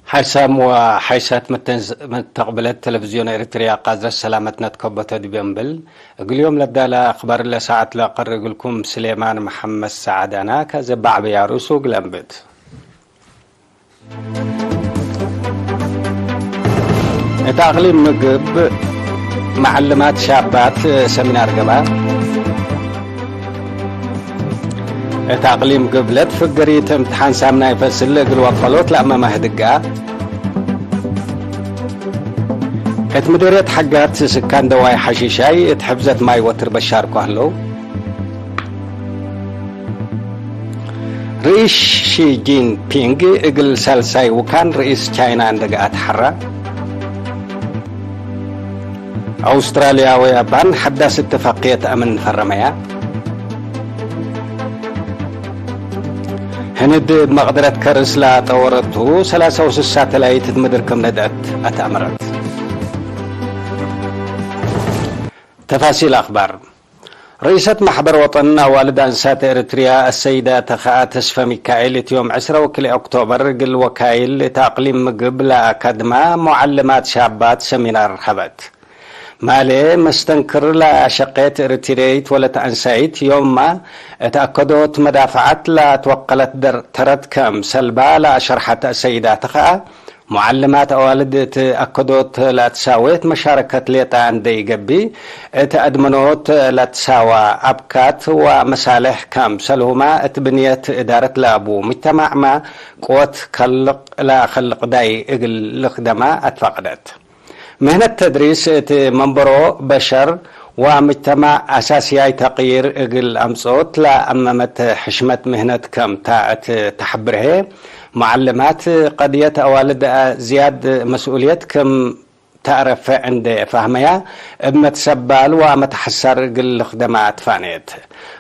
ሓይሳም ወሓይሳት መተንዝ-፣ መተቕብለት ቴሌቪዝዮን ኤርትርያ ቃዝረ ሰላመት ነትከቦ ተድብዮ እምብል። እግልዮም ለዳለ ኣኽባር ለሰዓት ለቐርግልኩም ስሌማን መሓመድ ሰዓዳና ከዘባዕበያ ርእሱ ግለምብት። እቲ ኣቕሊም ምግብ መዓልማት ሻባት ሰሚናር ገባ። እቲ ኣቕሊም ግብለት ፍግሪት እምትሓን ሳምናይ ፈስል እግል ወቀሎት ለኣመማ ህድጋ። እት ምድርየት ሓጋት ስካን ደዋይ ሓሺሻይ እት ሕብዘት ማይ ወትር በሻር ኳህለው። ርኢስ ሺ ጂንፒንግ እግል ሳልሳይ ውካን ርኢስ ቻይና እንደገኣት ሓራ። ኣውስትራልያ ወያባን ሓዳስ እትፋቅየት ኣምን ፈረመያ። ህንድ መቕደረት ከርስ ላጠወረቱ ሰላሳ ወስስ ሳተላይት ምድር ከም ነድአት ኣተኣመረት። ተፋሲል ኣኽባር። ርእሰት ማሕበር ወጠን ኣዋልድ ኣንሳት ኤርትርያ ኣሰይዳ ተኸኣ ተስፈ ሚካኤል እቲ ዮም ዕስራ ወክልኤ ኦክቶበር እግል ወካይል እቲ ኣቕሊም ምግብ ለኣካድማ ሙዓልማት ሻባት ሰሚናር ሀበት። ማሌ መስተንክር ለሸቄት ኤርትርያይት ወለት ኣንሳይት ዮማ እት ኣከዶት መዳፍዓት ለትወቀለት ደር-፣ ተረት ከም ሰልባ ለሸርሓት ኣሰይዳ ተኸኣ ሙዓልማት ኣዋልድ እት ኣከዶት ላትሳዌት መሻረከት ሌጣ እንደ ይገቢ፣ እት ኣድመኖት ላትሳዋ ኣብካት ወመሳልሕ ከም ሰልሁማ እት ብንየት እዳረት ላቡ ምጅተማዕማ ቅወት ከልቕ ላኸልቕ ዳይ እግል ልኽደማ ኣትፋቅደት። ምህነት ተድሪስ እት መንበሮ በሸር ወምጅተማዕ ኣሳስያይ ተቕይር እግል ኣምጽኦት ለኣመመት ሕሽመት ምህነት ከም ታ እት ተሕብርሄ፣ ሙዓልማት ቀድየት ኣዋልድ ዝያድ መስኡልየት ከም ተኣረፈ እንደ ፋህመያ፣ እብ መትሰባል ወመትሐሳር እግል ልኽደማ ትፋኔት።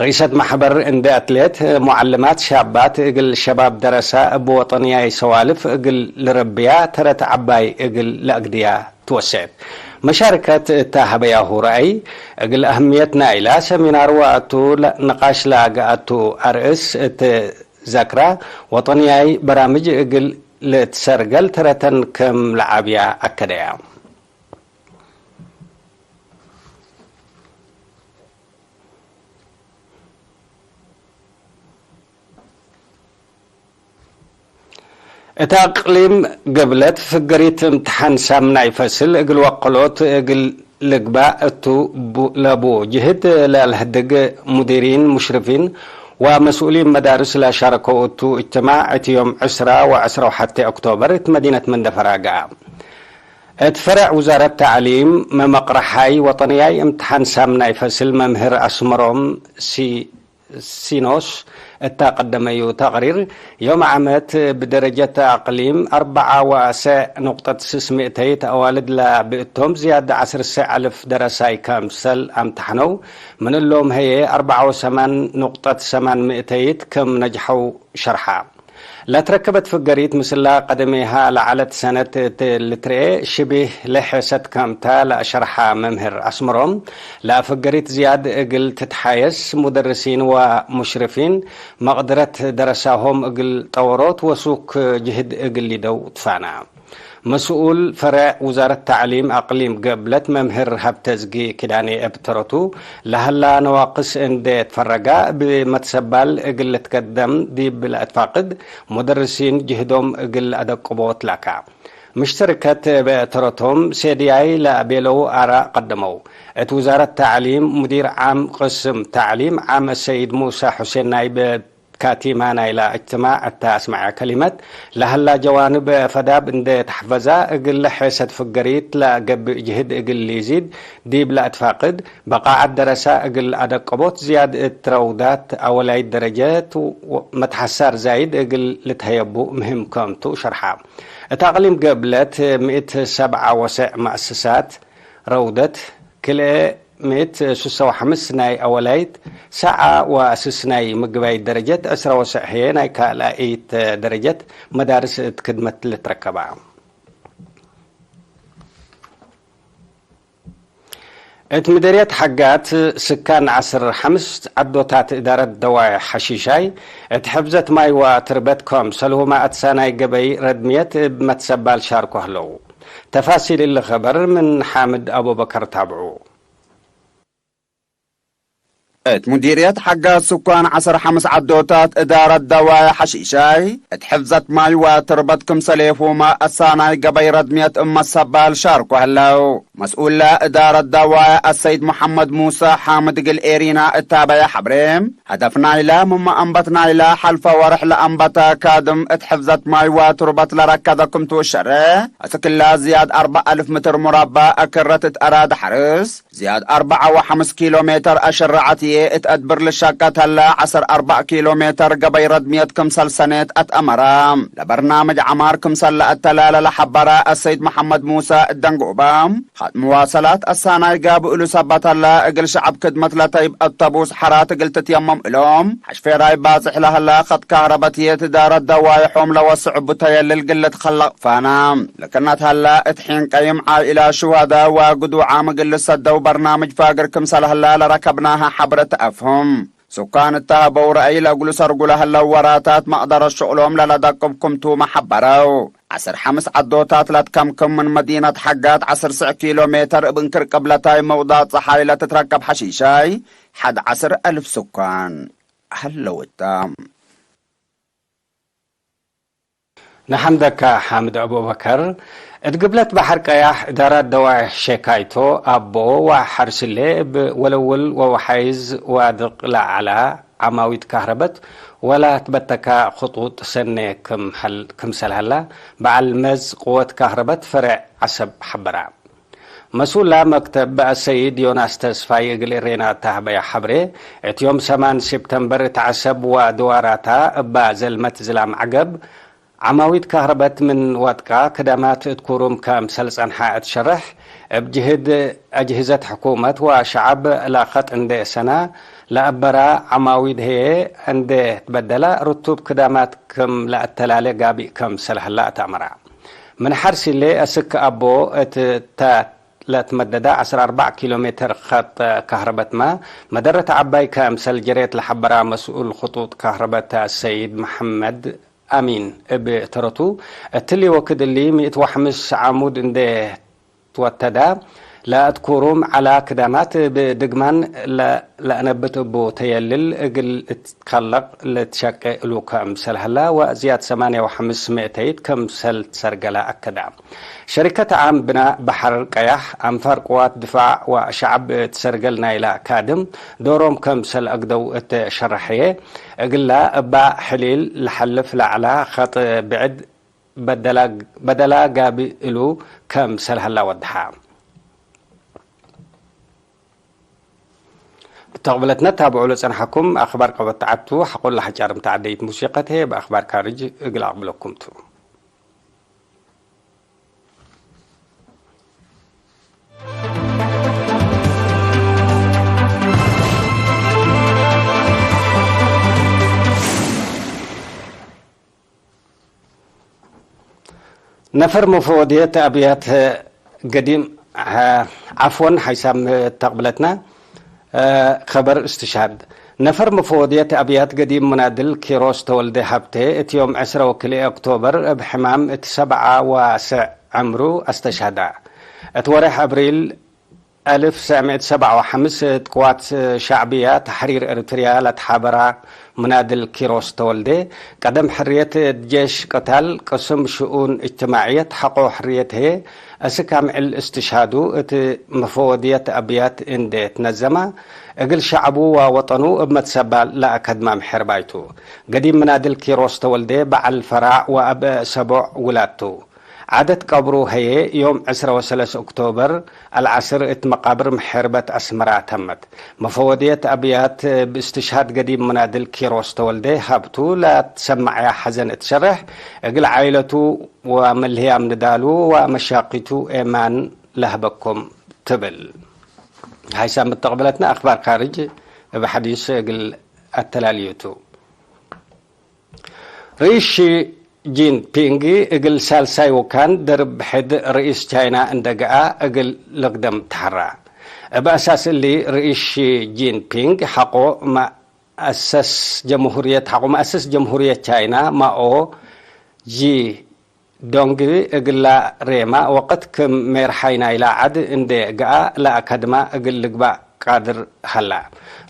ርእሰት ማሕበር እንደ ኣትሌት፣ ሙዓልማት ሻባት እግል ሸባብ ደረሳ እብ ወጠንያይ ሰዋልፍ እግል ልረብያ ተረት ዓባይ እግል ለእግድያ ትወሴት። መሻርከት እታ ሀበያሁ ረኣይ እግል ኣህምየት ናይላ ሰሚናር ወኣቱ ለ-፣ ንቃሽ ለገኣቱ ኣርእስ እት ዘክራ ወጠንያይ በራምጅ እግል ልትሰርገል ተረተን ከም ለዓብያ ኣከደያ። እታ ኣቅሊም ገብለት ፍገሪት እምትሓን ሳምናይ ፈስል እግል ወቀሎት እግል ልግባእ እቱ ቡ-፣ ለቡ ጅህድ ለልህድግ ሙዲሪን ሙሽርፊን ወመስኡሊን መዳርስ ለሻረከው እቱ እጅትማዕ እቲ ዮም ዕስራ ወዕስራ ወሓተ ኦክቶበር እት መዲነት መንደፈራ ገኣ። እት ፈረዕ ውዛረት ተዕሊም መመቅረሓይ ወጠንያይ እምትሓን ሳምናይ ፈስል መምህር ኣስመሮም ሲ-፣ ሲኖስ እታ ቀደመዩ ተቅሪር፣ ዮም ዓመት ብደረጀት ኣቅሊም ኣርበዓ ወሰዕ ኑቅጠት ስስ ሚእተይት ኣዋልድ ለብእቶም ዝያድ ዓስር ሰዕ ኣልፍ ደረሳይ ከምሰል ኣምተሐነው፣ ምን እሎም ሀየ ኣርበዓ ወሰማን ኑቅጠት ሰማን ሚእተይት ከም ነጅሐው ሸርሓ። ለትረከበት ፍገሪት ምስላ ቀደሜሃ ለዓለት ሰነት እት ልትርኤ ሽቢህ ለሐሰት ከምታ ለአሸርሓ መምህር ኣስመሮም፣ ለፍገሪት ዝያድ እግል ትትሓየስ ሙደርሲን ወሙሽርፊን መቅድረት ደረሳሆም እግል ጠወሮት ወሱክ ጅህድ እግል ሊደው ትፋና። መስኡል ፈረዕ ውዛረት ተዕሊም ኣቅሊም ገብለት መምህር ሀብተዝጊ ኪዳኔ እብ ተረቱ፣ ለሀላ ነዋቅስ እንዴ ትፈረጋ፣ ብመትሰባል እግል ልትከደም ዲብ ለአትፋቅድ፣ ሙደርሲን ጅህዶም እግል አደቅቦ ትላካ። ምሽተርከት እብ ተረቶም ሴድያይ ለቤለው አራእ ቀደመው። እት ውዛረት ተዕሊም ሙዲር ዓም ቅስም ተዕሊም ዓም ሰይድ ሙሳ ሑሴን ናይብ ካቲማ ናይላ እጅትማዕ እተ አስመዐ ከሊመት፣ ለሀላ ጀዋንብ ፈዳብ እንዴ ተሐፈዛ፣ እግል ሐሰት ፍገሪት ለገብእ ጅህድ እግል ሊዚድ ዲብ ለአትፋቅድ፣ በቃዓት ደረሳ እግል አደቀቦት ዝያድ እት ረውዳት አወላይት ደረጀት ወ-፣ መትሐሳር ዛይድ እግል ልትሀየቡ ምህም ከምቱ ሸርሓ። እት አቅሊም ገብለት ምእት ሰብዓ ወሰዕ መአስሳት ረውደት፣ ክልኤ ምእት ሱሳ ወሐምስ ናይ አወላይት ሰዓ ወአስስ ናይ ምግባይት ደረጀት፣ ዕስራ ወሰዕ ህዬ ናይ ካልኣይት ደረጀት መዳርስ እት ክድመት ልትረከባ። እት ምደርየት ሓጋት ስካን ዓስር ሓምስ ዓዶታት እዳረት ደዋይ ሓሺሻይ እት ሕብዘት ማይ ወትርበት ከም ሰልሁማ እትሳናይ ገበይ ረድምየት እብ መትሰባል ሻርኮ ህለው። ተፋሲል እሊ ኸበር ምን ሓምድ ኣቡበከር ታብዑ። እት ሙዲርየት ሓጋት ስኳን ዓስር ሓምስ ዓዶታት እዳረት ደዋይ ሓሺሻይ እት ሕብዘት ማይ ወትርበት ክም ሰሌፉማ እሳናይ ገበይ ረድምየት እብ መትሰባል ሻርኮ ህለው። መስኡላ እዳረት ዳዋይ ኣሰይድ መሓመድ ሙሳ ሓምድ እግል ኤሪና እታበየ ሓብሬ፣ ሀደፍ ናይላ ምማ ኣንበት ናይላ ሓልፈ ወርሕ ለኣንበተ ካድም እት ሕፍዘት ማይ ወትሩበት ለረከደ ክም ትውሸረ፣ እስክላ ዝያድ ኣርባዕ ኣልፍ ምትር ሙራባ ኣክረት እት ኣራድ ሓርስ፣ ዝያድ ኣርባዓ ወሓምስ ኪሎ ሜተር ኣሸራዓትዬ እት ኣድብር ልሻቀት ሀለ ዓሰር ኣርባዕ ኪሎ ሜተር ገበይ ረድምየት ክምሰል ሰኔት ኣትኣመራ። ለበርናምጅ ዐማር ክምሰል ለኣተላለ ለሐበረ ኣሰይድ መሓመድ ሙሳ እደንጎባ፣ ኻድ መዋሰላት ኣሳናይ ጋብእሉ ሰበተለ እግል ሸዐብ ክድመት ለተይብ ኣውቶቡስ ሐራት እግል ትትየመም እሎም፣ ሐሽፌራይ ባጽሕ ለሀለ ኸድ ካህረበትየት ዳረት ደዋይሖም ለወስዕ ቡተየልል ግልት ኸለቕ ፋና። ለክነት ሀለ እት ሒን ቀይም ዓኢላ ሽዋዳ ወግዱዓም እግል ልሰደው በርናምጅ ፋግር ክምሰል ሀለ ለረከብናሀ ሐብረት ኣፍሁም። ሱካን እተሀበው ረአይ ለእግሉ ሰርጉ ለሀለው ወራታት መቅደረት ሸቅሎም ለለደቅብ ክምቱ መሐበረው። ዐስር ሐምስ ዐዶታት ለትከምክም ምን መዲነት ሐጋት ዐስር ስዕ ኪሎ ሜተር እብ እንክር ቅብለታይ መውዳት ጸሓይ ለትትረከብ ሐሺሻይ ሐድ ዐስር አልፍ ሱካን ሀለው እታ። ንሐምደካ ሓምድ ኣቡበከር። እት ግብለት ባሕር ቀያሕ እዳራት ደዋይሕ ሼካይቶ ኣቦ ወሐርስሌ እብ ወለውል ወወሓይዝ ዋድቅ ለዐላ ዓማዊት ካህረበት ወላ ትበተካ ኽጡጥ ሰኔ ክም ሀል-፣ ክምሰል ሀላ በዓል መዝ ቅወት ካህረበት ፈረዕ ዐሰብ ሐበራ። መስኡላ መክተብ በአሰይድ ዮናስ ተስፋይ እግል እሬና እታህበያ ሐብሬ፣ እት ዮም ሰማን ሴፕተምበር እት ዐሰብ ወድዋራታ እባ ዘልመት ዝላም ዐገብ፣ ዓማዊት ካህረበት ምን ወጥቀ ክደማት እት ኩሩም ከምሰል ጸንሐ እት ሸርሕ፣ እብ ጅህድ አጅህዘት ሕኩመት ወሸዐብ ለኸጥ እንዴ ሰና ለአበራ ዓማዊት ህዬ እንዴ ትበደላ ርቱብ ክደማት ክም ለአተላሌ ጋቢእ ከምሰል ሀላ እት አመራ። ምን ሐርሲሌ አስክ አቦ እት ተ ለትመደዳ ዐስር አርባዕ ኪሎ ሜተር ኸጥ ካህረበትመ መደረት ዐባይ ከምሰል ጀሬት ለሐበራ መስኡል ኽጡጥ ካህረበት ሰይድ መሐመድ አሚን እብ ተረቱ፣ እትሊ ወክድ እሊ ሚእት ወሐምስ ዓሙድ እንዴ ትወተዳ ለአትኩሩም ዐላ ክዳማት እብ ድግማን ለ-፣ ለአነብት እቡ ተየልል እግል እትከለቅ ልትሸቄ እሉ ከምሰል ሀላ ወዝያድ ሰማንያ ወሐምስ ምእተይት ከምሰል ትሰርገላ አከዳ። ሸሪከት ዓም ብናእ በሐር ቀያሕ፣ አንፋር ቅዋት ድፋዕ ወሸዐብ እት ሰርገል ናይላ ካድም ዶሮም ከምሰል አግደው እት ሸረሐየ፣ እግላ እባ ሕሊል ለሐልፍ ለዐላ ኸጥ ብዕድ በደላ፣ በደላ ጋቢ እሉ ከምሰል ሀላ ወድሓ። ብተቕብለትና ታብዑ ለጸንሐኩም ኣኽባር ቀበት ተዓቱ ሓቆላ ሓጫርም ተዓደይት ሙሲቀት ብኣኽባር ካርጅ እግል ኣቕብለኩም ቱ። ነፈር መፈወድየት ኣብያት ገዲም፣ ዓ-፣ ዓፍወን፣ ሓይሳም ተቕብለትና፣ እ፣ ኸበር እስትሽሃድ። ነፈር መፈወድየት ኣብያት ገዲም ሙናድል ኪሮስ ተወልደ ሃብቴ፣ እቲ ዮም ዕስራ ወክልኤ ኦክቶበር፣ እብ ሕማም እቲ ሰብዓ ዋስዕ ዕምሩ ኣስተሽሃዳ። እቲ ወርሕ ኣብሪል፣ ኣልፍ ሰብዓ ወሓምስ እት ቅዋት ሻዕብያ ተሕሪር ኤርትርያ ለትሓበራ ምናድል ኪሮስ ተወልዴ፣ ቀደም ሕርየት እት ጄሽ ቅታል ቅስም ሽኡን እጅትማዕየት ሐቆ ሕርየት ህዬ፣ እስክ አምዕል እስትሽሃዱ እት መፈወድየት አብያት እንዴ ትነዘማ፣ እግል ሸዕቡ ወወጠኑ እብ መትሰባል ለአከድማ ምሕርባይቱ። ገዲም ምናድል ኪሮስ ተወልዴ በዓል ፈራዕ ወአብ ሰቦዕ ውላድቱ። ዓደት ቀብሩ ሀዬ ዮም ዕስራ ወሰለስ ኦክቶበር አልዓስር እት መቃብር ምሕርበት አስመራ ተመት። መፈወድየት አብያት ብእስትሽሃድ ገዲም ምናድል ኪሮስ ተወልደ ሃብቱ ለትሰማዕያ ሐዘን እት ሸርሕ፣ እግል ዓይለቱ ወመልህያም ንዳሉ ወመሻቂቱ ኤማን ለህበኩም ትብል። ሃይሳም እተቅበለትና አኽባር ካርጅ እብ ሐዲስ እግል አተላልዩቱ። ርኢስ ሺ ጂንፒንግ እግል ሳልሳይ ወካን ደርብ ሕድ ርኢስ ቻይና እንደ ገኣ እግል ልቅደም ተሐራ። እብ ኣሳስ እሊ ርኢስ ሺ ጂንፒንግ ሓቆ መኣሰስ ጀምሁርየት፣ ሓቆ መኣሰስ ጀምሁርየት ቻይና ማኦ ጂ ዶንግ እግላ ሬማ ወቀት ክም ሜርሓይ ናይላ ዓድ እንዴ ገኣ ለኣከድማ እግል ልግባእ ቃድር ሀላ።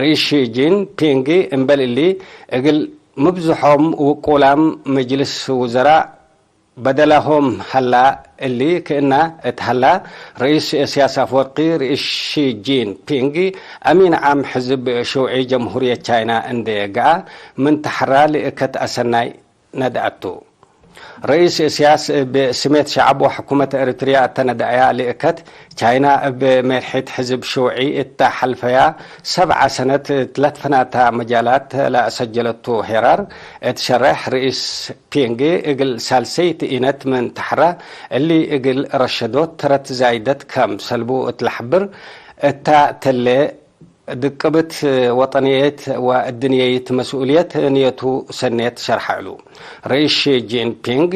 ርኢስ ሺ ጂንፒንግ እምበል እሊ እግል ምብዝሖም ውቁላም መጅልስ ውዘራ በደላሆም ሀላ እሊ ክእና እት ሀላ፣ ርኢስ እስያስ ኣፍወርቂ ርኢስ ሺ ጂንፒንግ ኣሚን ዓም ሕዝብ ሽውዒ ጀምሁርየት ቻይና እንዴ ገኣ ምን ተሕራ ልእከት ኣሰናይ ነድኣቱ። ርኢስ እስያስ እብ ስሜት ሸዓብ ወሕኩመት ኤሪትርያ እተነድኣያ ልእከት፣ ቻይና እብ ሜርሒት ሕዝብ ሽውዒ እታ ሐልፈያ ሰብዓ ሰነት ትለትፈናታ መጃላት ለአሰጀለቱ ሄራር እት ሸረሕ ርኢስ ፒንግ እግል ሳልሰይት ኢነት ምን ተሕራ እሊ እግል ረሸዶት ተረት ዛይደት ከም ሰልቡ እት ለሐብር እታ ተለ ድቅብት ወጠንየት ወእድንየይት መስኡልየት ንየቱ ሰኔት ሸርሐ እሉ። ርኢስ ሺ ጂንፒንግ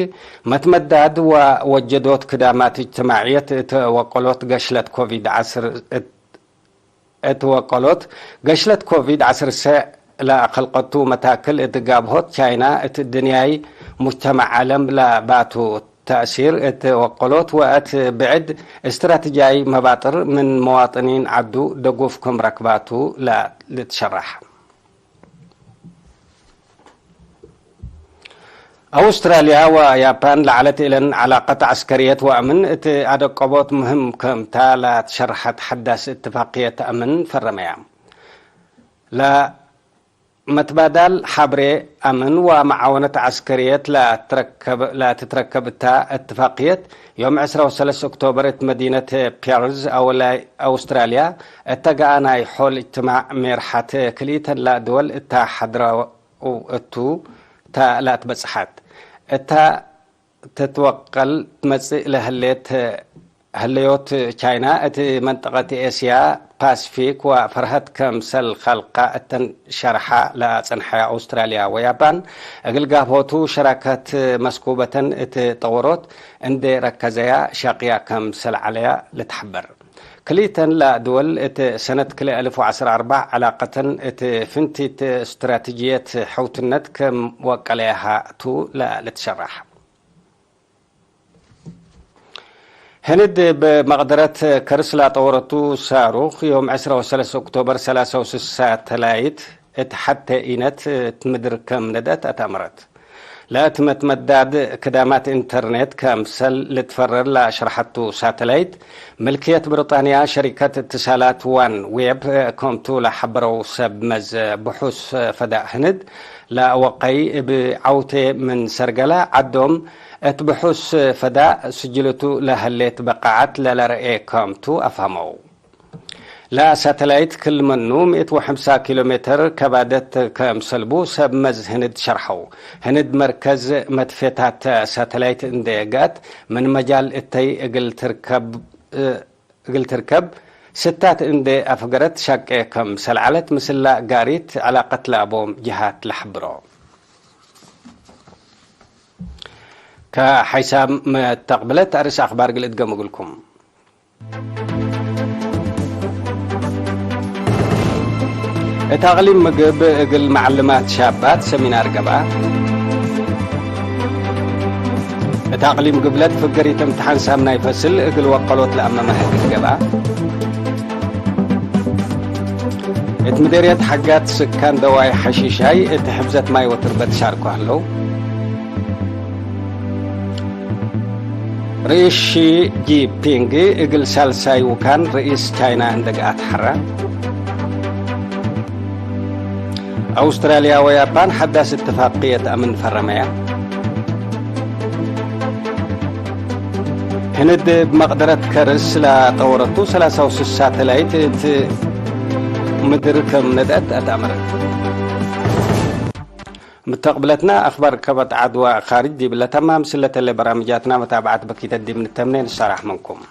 መትመዳድ ወወጀዶት ክዳማት እጅትማዕየት እት ወቀሎት ገሽለት ኮቪድ ዓስር እት ወቀሎት ገሽለት ኮቪድ ዓሰርተ ለኸልቀቱ መታክል እት ጋብሆት ቻይና እት ድንያይ ሙጅተማዕ ዓለም ለባቱ ተእሲር እት ወቀሎት ወእት ብዕድ እስትራትጃይ መባጥር ምን መዋጥኒን ዓዱ ደጉፍ ክም ረክባቱ ለልትሸራሕ። ኣውስትራልያ ወያፓን ለዓለት እለን ዓላቀት ዐስከርየት ወአምን እት አደቀቦት ምህም ከምታ ለትሸርሐት ሐዳስ እትፋቅየት አምን ፈረመያ። ለመትባዳል ሐብሬ አምን ወመዓወነት ዐስከርየት ለትትረከብ እታ እትፋቅየት፣ ዮም ዕስራ ወሰለስተ ኦክቶበር እት መዲነት ፒርዝ አወላይ አውስትራልያ እተ ገኣ ናይ ሖል እጅትማዕ ሜርሓት ክልኢተን ለድወል እታ ሐድረው እቱ እታ ለአትበጽሐት። እታ ትትወቀል ትመጽእ ለህሌት ህለዮት ቻይና እት መንጠቀት ኤስያ ፓስፊክ ወፈርሀት ከምሰል ከልቃ እተን ሸርሓ ለአጸንሐያ አውስትራልያ ወያፓን እግል ጋብሆቱ ሸራከት መስኩበተን እት ጠወሮት እንዴ ረከዘያ ሻቅያ ከምሰል ዐለያ ልትሐበር። ክልኢተን ለድወል እት ሰነት ክልኤ እልፍ ወዐስር አርባዕ ዐላቀተን እት ፍንቲት እስትራትጅየት ሕውትነት ከም ወቀለያሃ ቱ ለልትሸራሕ። ህንድ ብመቕደረት ከርስ ላጠወረቱ ሳሩኽ ዮም ዕስራ ወሰለስተ ኦክቶበር ሰላሳ ወስሳ ተላይት እት ሐተ ኢነት እት ምድር ከም ነድአት አትአምረት። ለእት መትመዳድ ክዳማት ኢንተርኔት ከምሰል ልትፈረር ለአሸርሐቱ ሳተላይት ምልክየት ብሪጣንያ ሸሪከት እትሳላት ዋን ዌብ ከምቱ ለሐበረው ሰብ መዝ ብሑስ ፈዳእ ህንድ ለአወቀይ እብ ዐውቴ ምን ሰርገላ ዐዶም እት ብሑስ ፈዳእ ስጅልቱ ለሀሌት በቃዓት ለለረኤ ከምቱ አፍሀመው። ለሳተላይት ክል መኑ ምእት ወሐምሳ ኪሎ ሜትር ከባደት ከምሰልቡ ሰብ መዝ ህንድ ሸርሐው። ህንድ መርከዝ መትፌታት ሳተላይት እንዴ ገአት ምን መጃል እተይ እግል ትርከብ እግል ትርከብ ስታት እንዴ አፍገረት ሻቄ ከም ሰልዓለት ምስላ ጋሪት ዐላቀት ለአቦም ጅሃት ለሐብሮ። ከሐይሳም መተቅብለት አርእስ አኽባር ግልእት ገምግልኩም። እት አቅሊም ምግብ እግል መዓልማት ሻባት ሰሚናር ገብአ። እት አቅሊም ግብለት ፍገሪት እምትሓን ሳምናይ ፈስል እግል ወቀሎት ለአመመ ህግድ ገብአ። እት ምዴርየት ሐጋት ስካን ደዋይ ሐሺሻይ እት ሕፍዘት ማይ ወትርበት ሻርኮ ሀለው። ርኢስ ሺ ጂንፒንግ እግል ሳልሳይ ውካን ርኢስ ቻይና እንደገኣ ተሓራ። ኣውስትራልያ ወያፓን ሓዳስ እትፋቅየት ኣምን ፈረመያ። ህንድ ብመቅደረት ከርስ ላጠወረቱ ሰላሳ ወስስ ሳተላይት እት ምድር ከም ነድአት ኣትኣመረት። ምተቅብለትና ኣኽባር ከበት ዓድዋ ኻርጅ ዲብለ ተማም ስለተለ በራምጃትና መታብዓት በኪተት ዲብ ንተምኔ ንሰራሕ መንኩም።